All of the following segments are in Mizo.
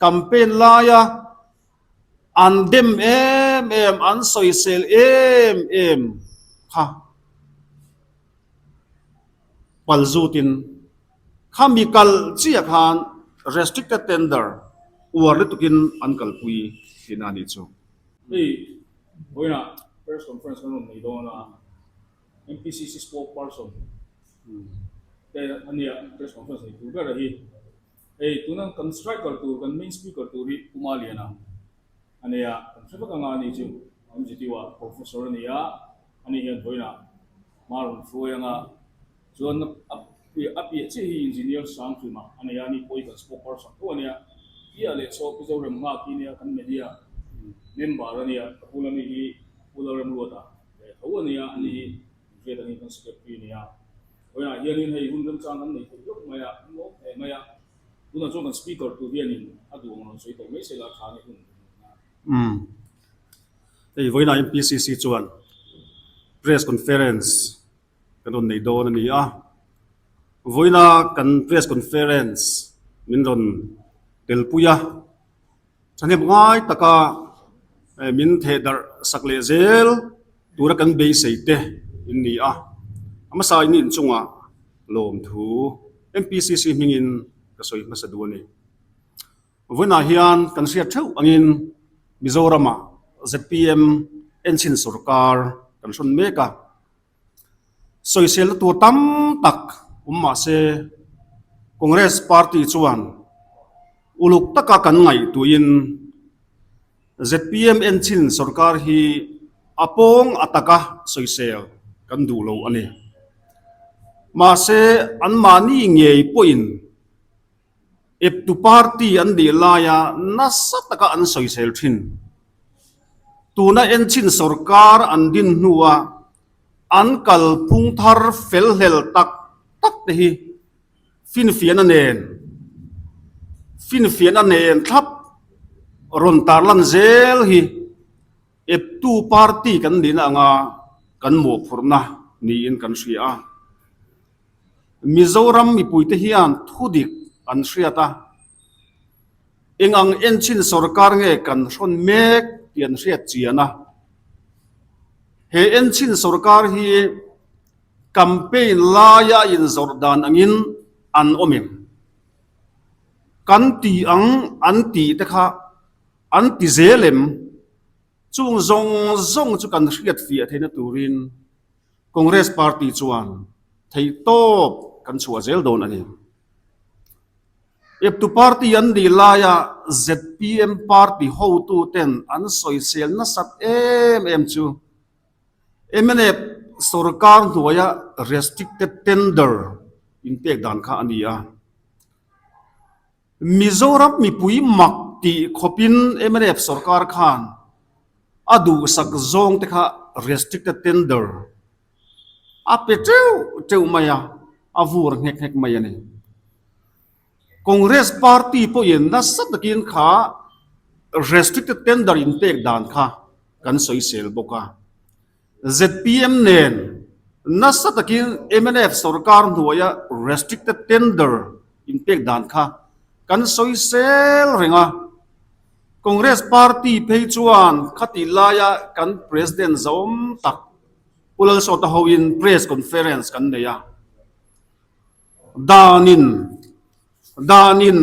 Campaign laia an dem em em, an sawisel em em kha palzutin khami kal chiah khan restricted tender uar lutukin an kalpui tihna a nih chu. Hei vawiinah press conference kan rawn nei dawn a, MPCC spokesperson te a nia press conference nei tur ber a hi. Hei tuna kan striker tur kan main speaker tur hi Puma Liana a nei a, kan hre vek anga ani chu MGTU ah professor a ni a, ani hian vawiinah hma rawn hruai anga chuan a a piah chiah hi engineer Sanghrima a nei a, ani pawh hi kan spokesperson tho a nia, piah leh saw Pu Zorem Nghak hi nia kan media member a nia, ka bula mi hi Pu Lalremruata ve tho a nia, ani hi inhriat angin kan secretary a ni a. Vawiinah hianin hei hun remchang kan nei thei hlauh mai a, an lawm hle mai a. Tunah chuan kan speaker tur hianin a duh ang rawn sawi tawh mai sela tha ni hun kan nei na. Umm. Hei vawiinah MPCC chuan press conference kan rawn nei dawn a ni a. Vawiina kan press conference min rawn telpui a. Thahnem ngai taka min theh darh sak leh zel tura kan beisei te in ni a, a hmasa in inchungah lawmthu MPCC hmingin ka sawi hmasa duh a ni. Vawiinah hian kan hriat theuh angin Mizoramah zpm enchhin sorkar kan hrawn mek a. Sawiselna tur tam tak awm mah se, Congress party chuan uluk taka kan ngaihtuahin zpm enchin sorkar hi a pawng a taka sawisel kan duh lo a ni. Mahse, anmahni ngei pawhin eptu party an nih laia nasa taka an sawisel thin. Tuna enchin sorkar an din hnua an kalphung thar fel hlel tak tak te hi finfiahna nen finfiahna nen thlap rawn tarlan zel hi eptu party kan nihna anga kan mawhphurhna niin kan hria a. Mizoram mipuite hian thudik an hriat a. Eng ang enchin sorkar nge kan hrawn mek tih an hriat chian a. He enchin sorkar hi campaign laia inzawrh dan angin an awm em? Kan ti ang an tih te kha an ti zel em? Chung zawng zawng chu kan hriat fiah theihna turin Congress party chuan theihtawp kan chhuah zel dawn a ni. Eptu party an nih laia zpm party hotuten an sawisel nasat em em chu mnf sorkar hnuaia restricted tender inpek dan kha a ni a. Mizoram mipui mak tih khawpin mnf sorkar khan a duhsak zawng te kha restricted tender a pe teuh teuh mai a, a vur nghek nghek mai a ni. Congress party pawhin nasa takin kha restricted tender inpek dan kha kan sawisel bawk a. Zpm nen nasa takin mnf sorkar hnuaia restricted tender inpek dan kha kan sawisel reng a. Congress party phei chuan khatih laia kan president zawm tak Pu Lalsawta hoin press conference kan nei a. Danin danin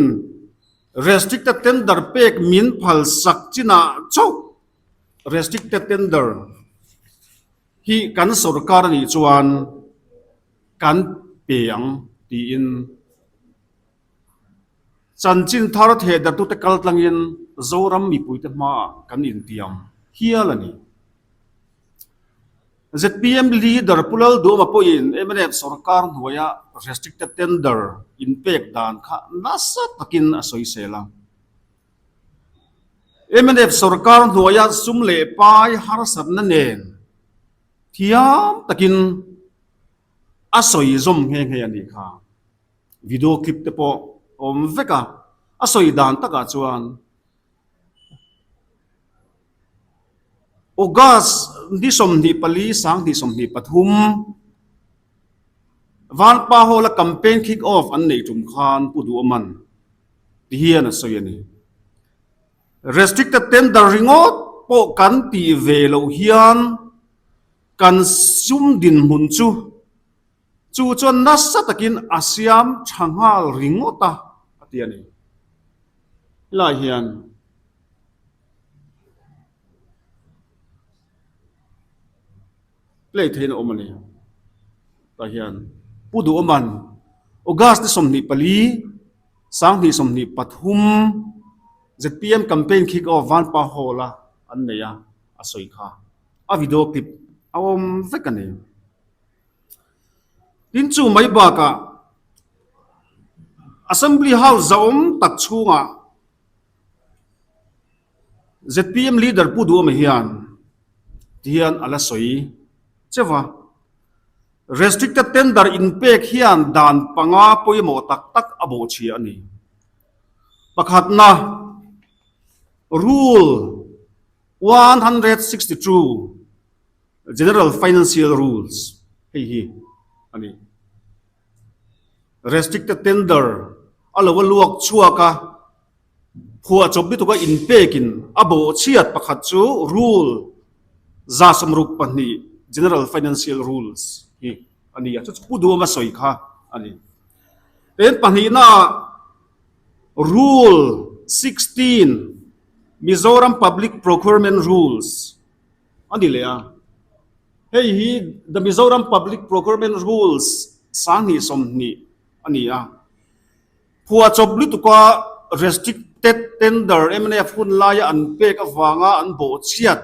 restricted tender pek min phal sak chinah chauh restricted tender hi kan sorkar a nih chuan kan pe ang tiin chanchin thar thehdartute kal tlangin Zoram mipuite hmaah kan intiam hial a ni. Zpm leader Pu Lalduama pawhin mnf sorkar hnuaia restricted tender inpek dan kha nasa takin a sawisel a. Mnf sorkar hnuaia sum leh pai harsatna nen thiam takin a sawi zawm nghe nghe a nih kha. Video clip te pawh a awm vek a, a sawi dan takah chuan August ni 24 2023 Vanpa Hall-a campaign kick off an neih tum khan Pu Duhawman ti hian a sawi a ni. Restricted tender ringawt pawh kan tih ve loh hian kan sum dinhmun chu chu chuan nasa takin a siam tha nghal ringawt a, a ti a ni. Helaiah hian. Play theihin a awm a ni. Tah hian Pu Duhawman August ni 24, 2023 zpm campaign kick off Vanpa Hall a an nei a, a sawi kha. A video clip a awm vek a ni. Tin chu mai bakah Assembly House zahawm tak chhungah Zpm leader Pu Duhawma hian tihian a la sawi cheu va, Restricted tender inpek hian dan panga pawimawh tak tak a bawhchhia a ni. Pakhatna, Rule 162, General Financial Rules, hei hi a ni. Restricted tender a lo a luak chhuak a. Phuahchawp lutuka inpekin a bawhchhiat pakhat chu Rule 62 General Financial Rules hi a ni a, chu chu Pu Duhawma sawi kha a ni. Ten pahnihnaah Rule 16 Mizoram Public Procurement Rules a ni leh a, hei hi The Mizoram Public Procurement Rules 2020 a ni a. Phuahchawp lutuka restricted tender mnf hun laia an pek avanga an bawhchhiat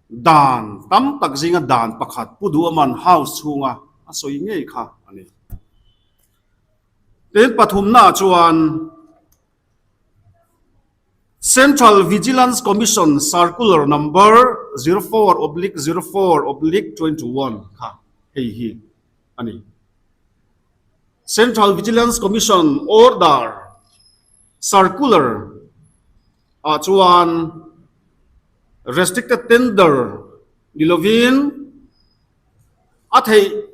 dan tam tak zinga dan pakhat Pu Duhawman House chhunga a sawi ngei kha a ni. Tin pathumnaah chuan Central Vigilance Commission Circular Number 04/04/21 kha hei hi a ni. Central Vigilance Commission Order Circular ah chuan Restricted Tender ni lovin a theih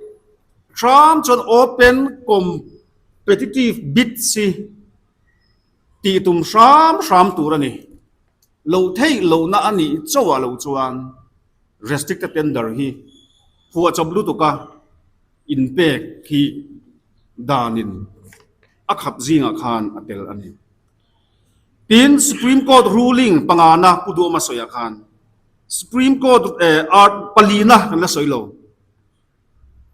hram chuan Open Competitive Bids hi tih tum hram hram tur a ni. Loh theih lohna a nih chauh ah lo chuan Restricted Tender hi phuahchawp lutuk a. Inpek hi danin a khap zingah khan a tel a ni. Tin, Supreme Court ruling pangana Pu Duhawma sawiah khan Supreme Court art palina kan la sawi lo.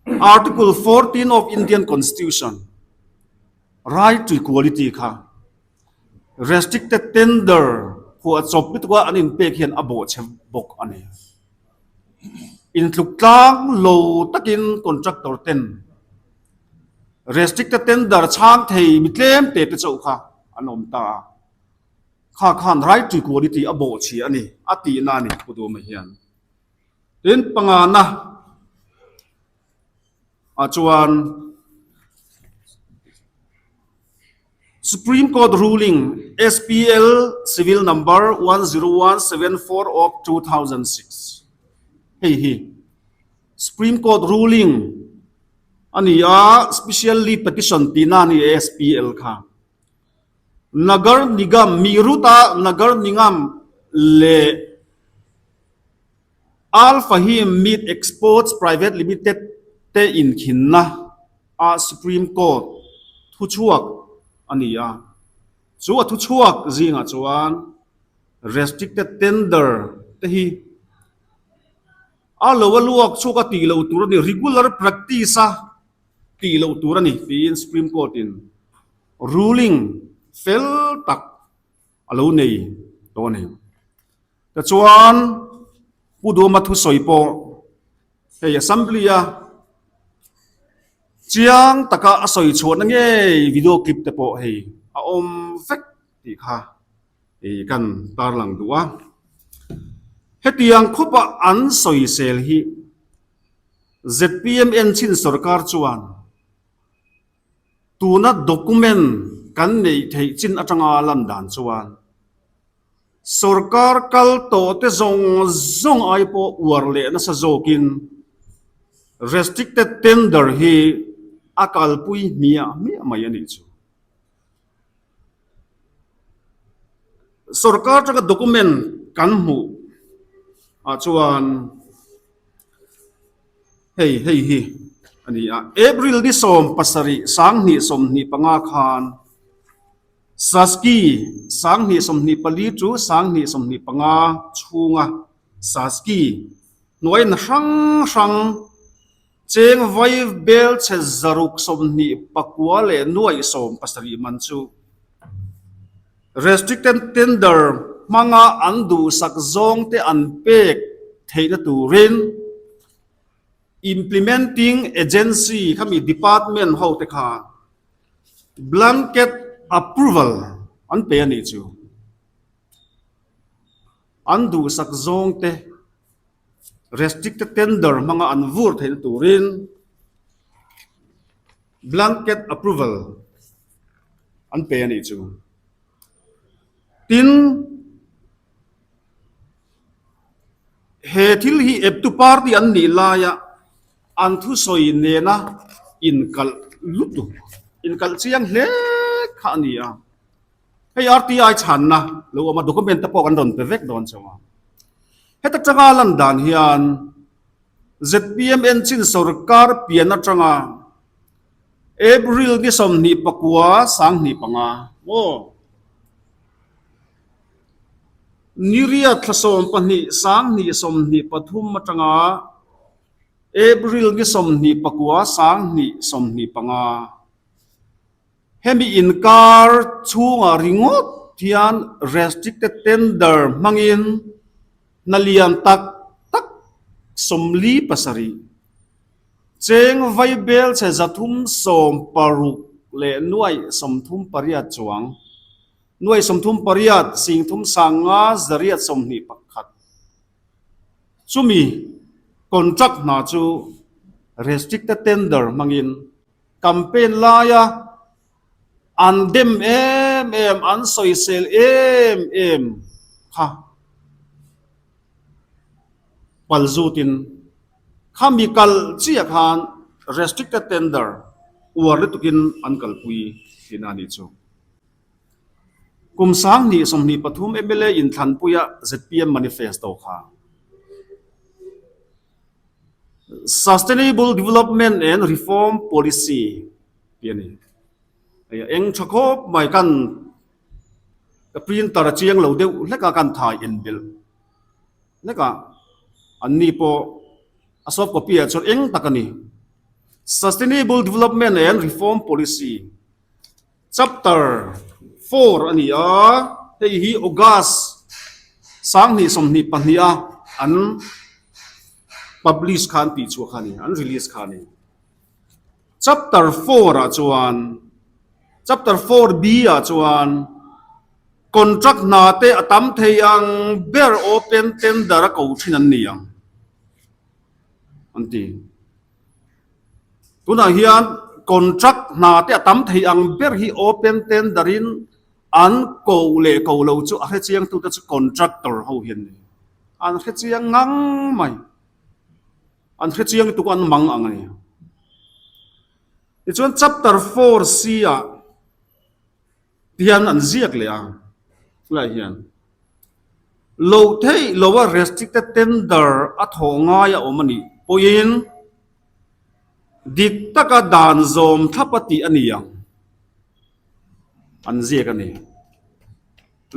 Article 14 of Indian Constitution right to equality kha restricted tender phuahchawp lutuk a an inpek hian a bawhchhe bawk a ni. Intluk tlang lo takin contractor ten restricted tender chhang thei mi tlem te te chauh kha an awm ta a, kha khan right to equality a bawhchhi a ni a tihna a ni Pu Duhawma hian. Tin pangana ah chuan Supreme Court ruling SPL Civil Number 10174 of 2006 hei hi Supreme Court ruling a ni a, Special Leave Petition tihna a ni a SPL kha. Nagar Nigam, Meerut-a Nagar Nigam leh Al Fahim Meat Exports Private Limited te inkhinna a Supreme Court thuchhuak a ni a, chu a thuchhuak zingah chuan restricted tender te hi a lo a luak chhuak a tih loh tur a ni, regular practice a tih loh tur a ni tiin Supreme Court in ruling fel tak a lo nei tawh a ni. Tichuan Pu Duhawma thusawi pawh hei assembly a chiang taka a sawi chhuahna ngei video clip te pawh hei a awm vek tih kha ih kan tarlang duh a. Hetiang khawpa an sawisel hi zpm enchin sorkar chuan tuna document kan neih theih chin atanga lan dan chuan Sorkar kal tawh te zawng zawng ai pawh uar leh nasa zawkin restricted tender hi a kalpui hmiah hmiah mai a nih chu. Sorkar atanga document kan hmuh ah chuan hei hei hi a ni a, April ni 70 2025 khan Saski 2024 chu 2025 chhunga Saski hnuaina hrang hrang Cheng vai bel chhe 629 leh 70 man chu restricted tender hmanga an duhsak zawngte an pek theihna turin implementing agency khami department hote kha blanket approval an pe a nih chu. An duhsak zawngte Restricted tender hmanga an vur theihna turin blanket approval an pe a nih chu. Tin, he thil hi eptu party an nih laia an thusawi nena inkalh lutuk, inkalh chiang hle kha a ni a. Hei RTI chhanna lo awm a, document te pawh kan rawn pe vek dawn chauh a. Heta tanga lan dan hian zpm enchin sorkar pian atanga April ni 29 2005 maw ni riat thla 12 2023 atanga April ni 29 2025 Hemi inkar chhungah ringawt hian restricted tender hmangin hna lian tak tak 47, cheng vaibel chhe 360 leh 38 chuang, 38 3 5 821, chumi contract hna chu restricted tender hmangin Campaign laia an dem em em, an sawisel em em kha pal zutin khami kal chiah khan restricted tender uar lutukin an kalpui tihna a nih chu. Kum 2023 mla inthlanpuia zpm manifesto kha Sustainable Development and Reform Policy tih a ni. Hei a eng tha khawp mai kan ka printer a chiang lo deuh hlek a kan thai en belh hlek a an ni pawh a soft copy ah chuan eng tak a ni. Sustainable Development and Reform Policy Chapter 4 a ni a, hei hi August 2022 a an publish kha an tihchhuah kha a ni, an release kha a ni. Chapter 4 ah chuan, Chapter 4 B ah chuan contract hna te a tam thei ang ber open tender a ko thin an ni ang an ti. Tunah hian contract hna te a tam thei ang ber hi open tender in an ko leh ko lo chu a hrechiang tute chu contractor ho hi an ni. An hrechiang ngang mai. An hrechiang lutuk an mang ang a ni. Tichuan chapter 4 C ah tihian an ziak leh a, helaiah hian loh theih loha restricted tender a thawh ngai a awm a nih pawhin dik taka dan zawm thlap a tih a ni ang an ziak a ni.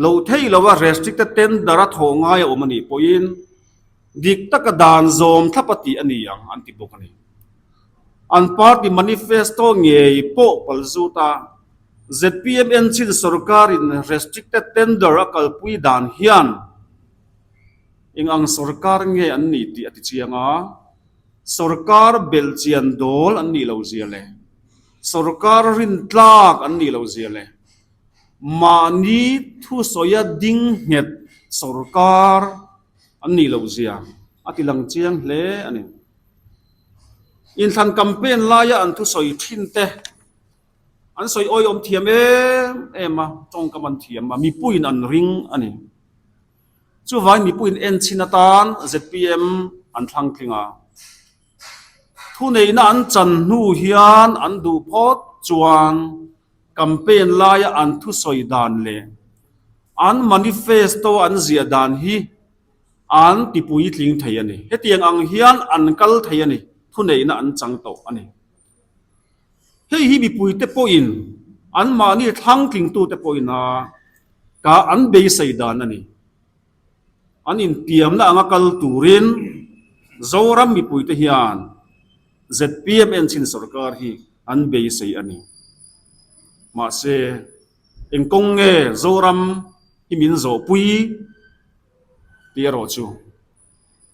Loh theih loha restricted tender a thawh ngai a awm a nih pawhin dik taka dan zawm thlap a tih a ni ang an ti bawk a ni. An party manifesto ngei pawh palzut a. Zpm enchin sorkarin restricted tender a kalpui dan hian eng ang sorkar nge an nih tih a ti chiang a, sorkar belhchian dawl an nih lo zia leh sorkar rintlak an nih lo zia leh mahni thusawia ding nghet sorkar an nih lo zia a ti lang chiang hle a ni. Inthlan campaign laia an thusawi thin te An sawi awiawm thiam em em a, tawngkam an thiam a, mipuiin an ring a ni. Chuvangin mipuiin en chhin atan zpm an thlang tling a. Thuneihna an chan hnu hian an duh phawt chuan campaign laia an thusawi dan leh. An manifesto an ziah dan hi an ti puitling thei a ni. Hetiang ang hian an kal thei a ni, thuneihna an chang tawh a ni. Hei hi mipuite pawhin anmahni thlangtlingtute pawhin a ka an beisei dan a ni. An intiamna anga kal turin Zoram mipuite hian zpm enchin sorkar hi an beisei a ni. Mahse, eng kawng nge Zoram hi min zawhpui tih erawh chu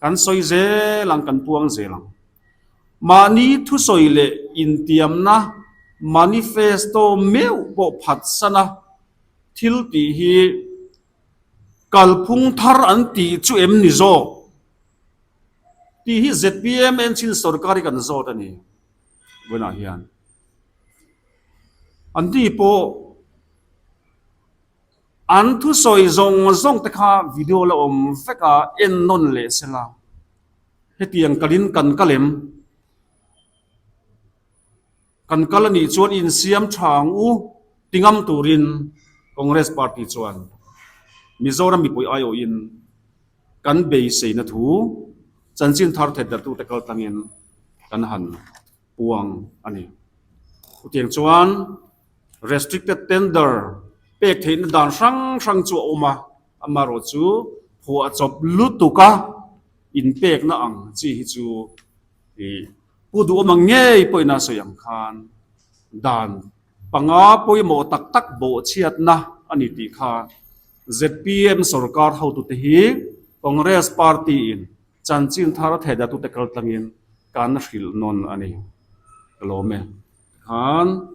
kan sawi zel ang, kan puang zel ang. Mahni thusawi leh intiamna manifesto meuh pawh phatsana thil tih hi kalphung thar an tih chu em ni zawk? Tih hi zpm enchin sorkar hi kan zawt a ni vawiinah hian. An ti pawh an thusawi zawng zawng te kha video la awm vek a en nawn leh sela. Hetiang kalin kan kal em? Kan kal a nih chuan insiam tha ang u ti ngam turin Congress Party chuan Mizoram mipui aiawhin kan beiseina thu chanchin thar theihdarhtute kal tlangin kan han puang a ni. Chutiang chuan restricted tender pek theihna dan hrang hrang chu a awm a, amaherawhchu chu phuahchawp lutuk a inpekna ang chi hi chu ih Pu Duhawma ngei pawhin a sawi ang khan dan panga pawimawh tak tak bawhchhiatna a ni tih kha zpm sorkar hotute hi Congress party-in chanchin thar theidatute kaltlangin kan hrilh nawn a ni. Ka lawm e. Tikhan.